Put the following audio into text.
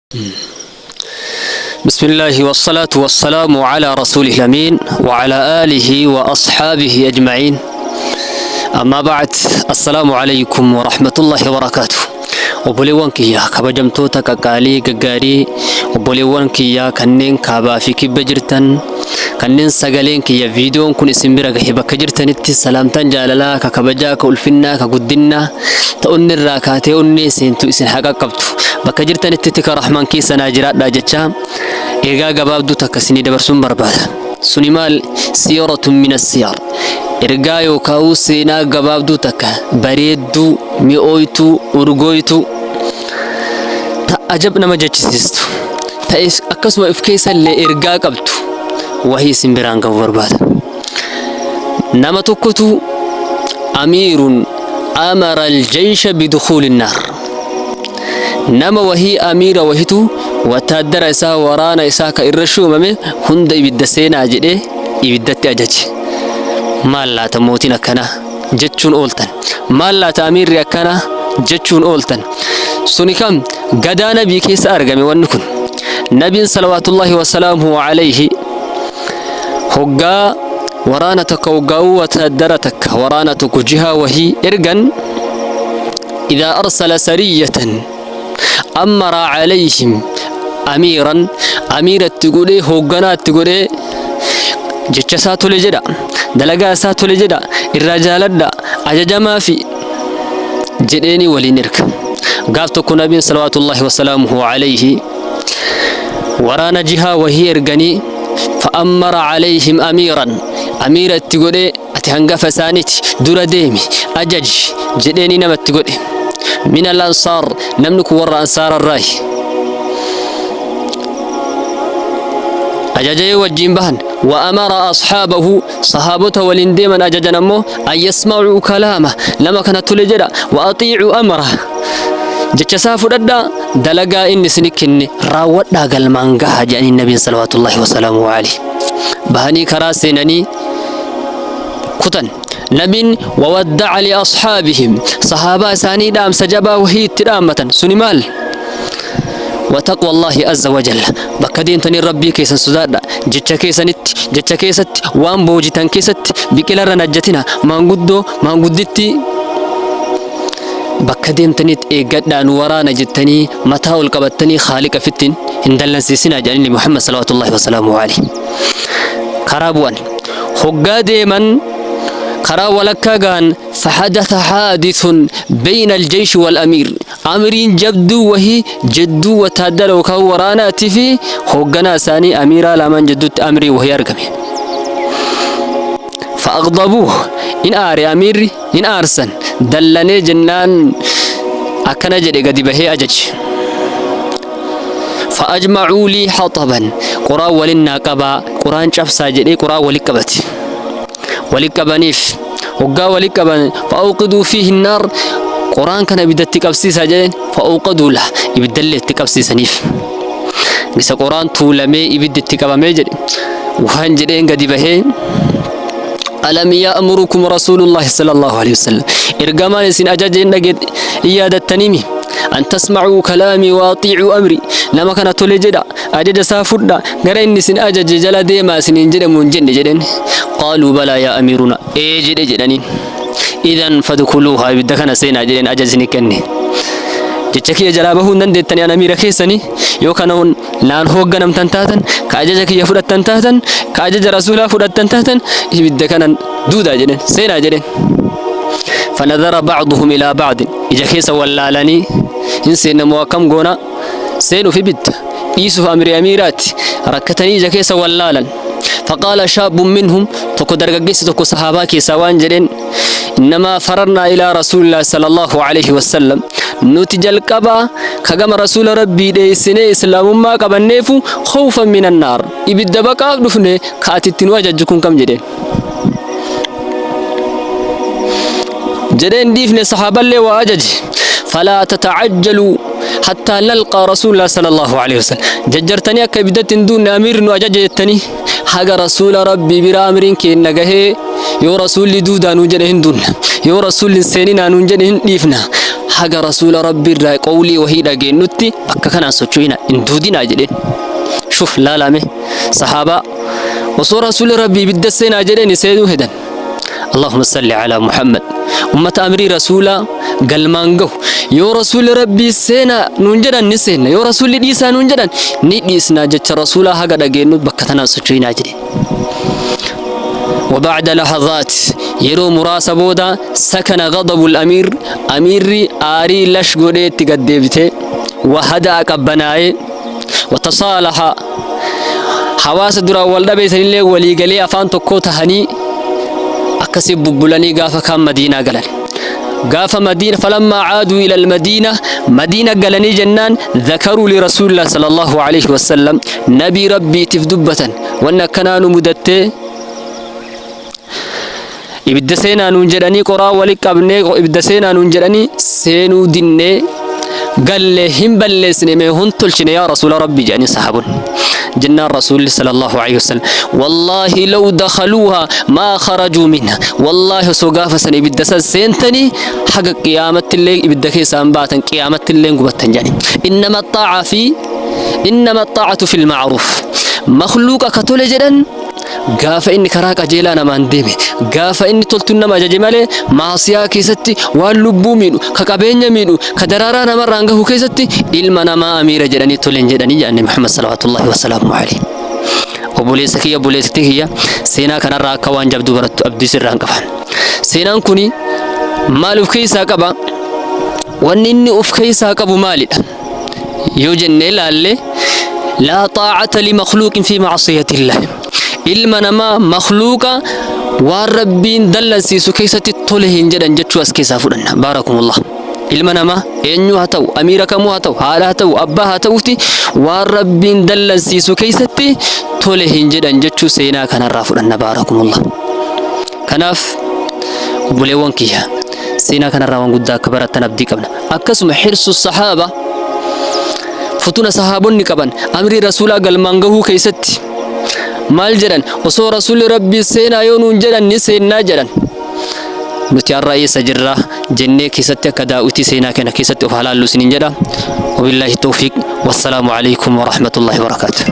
بسم الله والصلاة والسلام على رسوله الأمين وعلى آله وأصحابه أجمعين. أما بعد، السلام عليكم ورحمة الله وبركاته. Obboleewwan kiyya kabajamtoota qaqqaalii gaggaarii, obboleewwan kiyya kanneen kaabaa fi kibba jirtan, kanneen sagaleen kiyya viidiyoon kun isin bira gahe, bakka jirtanitti salaamtaan jaalalaa ka kabajaa, ka ulfinnaa, ka guddinnaa ta onni irraa kaatee onnee seentu isin haa qaqqabtu. Bakka jirtanitti tika rahmaan keessa naa jiraadhaa jechaa, ergaa gabaabduu takka isinii dabarsuun barbaada. Suni maal? Siiratun min assiyar, ergaa yookaan seenaa gabaabduu takka, bareedduu, mi'ooytuu, urgooytuu, ta ajab nama jechisiistu ta'es, akkasuma if keessa illee ergaa qabdu wahii isin biraan ga'uu barbaada. Nama tokkotu amiirun amara aljeysha bidukuuli naar. Nama wahii, amiira wahitu wataaddara isaa, waraana isaa ka irra shuumame hunda ibidda seenaa jedhee ibiddatti ajaje. Maal laata mootiin akkanaa jechuun ooltan? Maal laata amiirri akkanaa jechuun ooltan? Suni kam gadaa nabii keessa argame wanni kun. Nabiin salawaatullahi wasalaamuhu alayhi hoggaa waraana tokko, hoggaa'uu wataaddara takka, waraana tokko jihaa wahii ergan, إذا أرسل سرية أمر عليهم أميرا، أميرة تقولي هوغنات تقولي jecha isaa tole jedha, dalagaa isaa tole jedha, irraa jaaladha, ajajamaa fi jedheeni waliin erga. Gaaf tokko nabiin salawaatullahi wasalaamuhu alayhi waraana jihaa wahii erganii, fa'ammara alayhim amiiran, amiira itti godhee, ati hangafa isaaniiti, dura deemi, ajaji jedheeni namatti godhe. Min al ansaar, namni kun warra ansaararraayi. Ajajee wajjin bahan. Wa amara asxaabahu, sahaabota waliin deeman ajajan ammoo, an yasmacuu kalaama, nama kana tole jedha, wa axiicuu amra, jecha isaa fudhadhaa, dalagaa inni isini kenne raawwadhaa, galmaan gahaa jedhanii. Nabiin salawaatullaahi wasalaamuhu alayhi bahanii karaa seenanii kutan. Nabiin wawaddaca liasxaabihim, sahaabaa isaanii dhaamsa jabaa wahii itti dhaammatan. Suni maal? وتقوى الله عز وجل. Bakka deemtanii rabbii keessan sodaadha. Jecha keessanitti, jecha keessatti, waan boojitan keessatti biqilarra najjatina, maanguddoo maangudditti bakka deemtanitti eeggadhaa, nu waraana jettanii mataa ol qabattanii khaaliqa fittiin hin dallansiisinaa jedhanii. Muhammad salawaatullahi wasalaamuhu alayhi karaa bu'an. Hoggaa deeman karaa walakkaa gahan, فحدث حادث بين الجيش والأمير، أمرين جبدو وهي جدو وتادر وكاو وراناتي في هوغنا ساني أميرا لامان جدوت أمري وهي أرقمي. فأغضبوه، إن آري أميري إن آرسن دلني جنان أكنا جدي قد بهي أجج. فأجمعوا لي حطبا، قرآن ولنا قبا، قرآن شفسا جدي، قرآن ولقبت ولقبنيف. Hoggaa wali qaban, فأوقدوا فيه النار، qoraan kana ibiddatti qabsiisaa jedheen. فأوقدوا له، ibiddallee itti qabsiisaniif. Isa qoraan tuulamee ibiddi itti qabamee jedhe, waan jedheen gadi bahee: ألم يأمركم رسول الله صلى الله عليه وسلم، ergamaan isin ajajeen dhage yaadattaniimi، أن تسمعوا كلامي وأطيعوا أمري، nama kana tole jedha, ajaja isaa fudha, gara inni isin ajaje jala deemaa isiniin jedhamu hin jenne jedheen? قالوا بلى يا أميرنا، ee jedhe jedhaniin. إذن فادخلوها، ibidda kana seenaa jedheen. Ajaja isinii kenne, jecha kiyya jalaa bahuu hin dandeettanii. An amiira keessanii yoo kana naan hoogganamtan taatan, ka ajaja kiyya fudhattan taatan, ka ajaja rasuulaa fudhattan taatan, ibidda kanan duudaa jedheen, seenaa jedheen. فنظر بعضهم إلى بعض، ija keessa wallaalanii, hin seennamoo akkam goona? Seenuuf ibidda, dhiisuuf amri amiiraatti rakkatanii ija keessa wallaalan. فقال شاب منهم، tokko dargaggeessi tokko sahaabaa keessaa waan jedheen: إنما فررنا إلى رسول الله صلى الله عليه وسلم، nuti jalqabaa kagama rasuula rabbii dheeysinee islaamummaa qabanneefu خوفا من النار، ibidda baqaaf dhufne, ka ati itti nu ajajju kun kam jedheen. Jedheen dhiifne, sahaaballee waa ajaje. فلا تتعجلوا حتى نلقى رسول الله صلى الله عليه وسلم، jajjartanii akka ibiddatti hin duunne amiirri nu ajaje jettanii, haga rasuula rabbii bira amriin keenna gahee, yoo rasuulli duudaa nuun jedhe hin duunna, yoo rasuulli hin seeninaa nuun jedhe hin dhiifna. Haga rasuula Rabbii irraa qawlii wahii dhageennutti bakka kanaan socho'ina hin duudinaa jedheen. Shuf laalame sahaabaa osoo rasuulli Rabbii ibidda seenaa jedheen seenuu hedan. Allahumma salli ala Muhammad. Ummata amrii rasuulaa galmaan gahu. Yoo rasuulli Rabbii seenaa nuun jedhan ni seenna. Yoo rasuulli dhiisaa nuun jedhan ni dhiisna jecha rasuulaa haga dhageennu bakka tanaan socho'inaa jedheen. وبعد لحظات yeroo muraasa booda سكن غضب الأمير amiirri aarii lash godheetti gaddeebite وهدأ qabbanaa'e وتصالح hawaasa duraan wal dhabeessanillee walii galee afaan tokkoo tahanii akkasii bubbulanii gaafa kaan Madiinaa galan. Gaafa Madiina فلما عادوا إلى المدينة Madiina galanii jennaan ذكروا لرسول الله صلى الله عليه وسلم nabii Rabbiitiif dubbatan wanni akkanaa nu mudattee ibidda seenaa nuun jedhanii qoraa wali qabnee ibidda seenaa nuun jedhanii seenuu dinnee gallee hin balleessine mee hun tolchine yaa rasuula Rabbii jedhanii sahaabonni. Jennaan rasuulli صلى الله عليه وسلم والله لو دخلوها ما خرجوا منها wallaahi osoo gaafa san ibidda san seentanii haga qiyaamatti illee ibidda keessaan baatan qiyaamatti illee gubattan jedhani. إنما الطاعة في إنما الطاعة في المعروف makhluuqa ka tole jedhan gaafa inni karaa qajeelaa namaan deeme gaafa inni toltuun nama ajaje malee maasiyaa keessatti waan lubbuu miidhu ka qabeenya miidhu ka daraaraa namarraan gahu keessatti ilma namaa amiira jedhanii toleen jedhanii jedhani Muhammad صلوات الله وسلامه عليه. Obboleessa kiyya, obboleessatti kiyya, seenaa kanarraa akka waan jabduu barattu abdii sirraan qaba. Seenaan kuni maal of keessaa qaba? Wanni inni of keessaa qabu maalidha? Yoo jennee ilaalle لا طاعة لمخلوق في معصية الله. Ilma namaa makhluuqa waan Rabbiin dallansiisu keessatti tole hin jedhan jechuu as keessaa fudhanna. باركم الله. Ilma namaa eenyu haa ta'u, amiira kamuu haa ta'u, haadha haa ta'u, abbaa haa ta'uuti waan Rabbiin dallansiisu keessatti tole hin jedhan jechuu seenaa kanarraa fudhanna. باركم الله. Kanaaf obboleewwan kiyya, seenaa kanarraa waan guddaa akka barattan abdii qabna. Akkasuma حرص الصحابة futuna sahaabonni qaban amrii rasuulaa galmaan gahuu keessatti maal jedhan? Osoo rasuulli Rabbii seenaa yoo nuun jedhan ni seennaa jedhan. Nuti har'a eessa jirra jennee keessatti akka daawwitii seenaa kana keessatti of halaallu isiniin jedha. وبالله التوفيق والسلام عليكم ورحمة الله وبركاته.